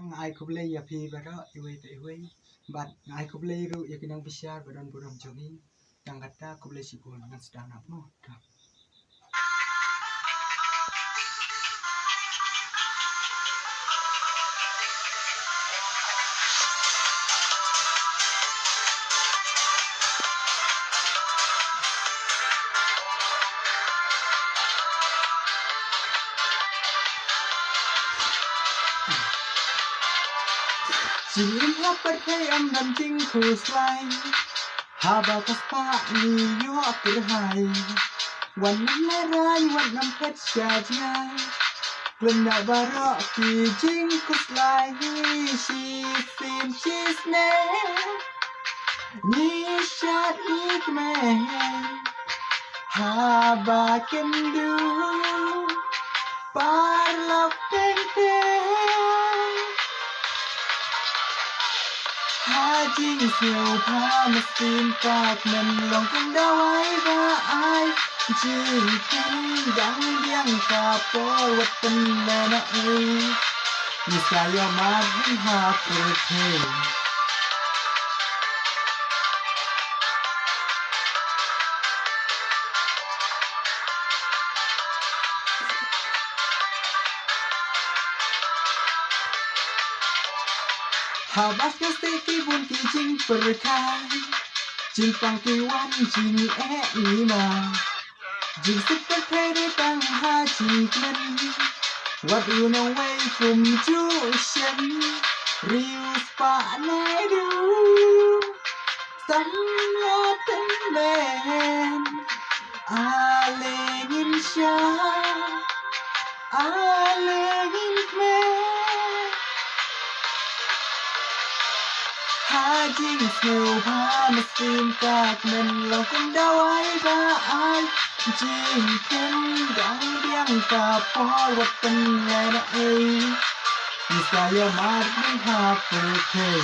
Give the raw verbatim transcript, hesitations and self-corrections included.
Nga ai khublei ïa phi baroh iwei pa iwei. Bad nga ai khublei ruh ïa ki nongbishar ba don burom jong ngi. Tang kata khublei shibun, ngan sdang noh mo. Jingim ha pyrthei ym don jingkhuslai. Haba ka spah ngi ïoh pyrthei. Wan lehrain wan ngam phet sha jngai. Khlem da baroh ki jingkhuslai, shisien shisnem ngi shad ngi kmen. Haba kynduh paralok teng teng. Ha jingsngewbha mynsiem ka kmen long kum dawai ba ai jingkmen dang biang ka por wat pynlehnohei. Ngi sa ïa mad bun ha pyrthei. Haba sngewsih ki bun ki jingpyrkhat, jingpang ki wan jingeh ngi ma. Jingsuk pyrthei dei tang ha jingkmen. Wat u nongwei kumjuh shen, riewspah ne duh. Samla tymmen, ale ngin shah, ale ngin kmen. Ha jingsngewbha mynsiem ka kmen long kum dawai ba ai jingkmen dang biang ka por wat pynlehnohei. Ngi sa ïa mad bun ha pyrthei.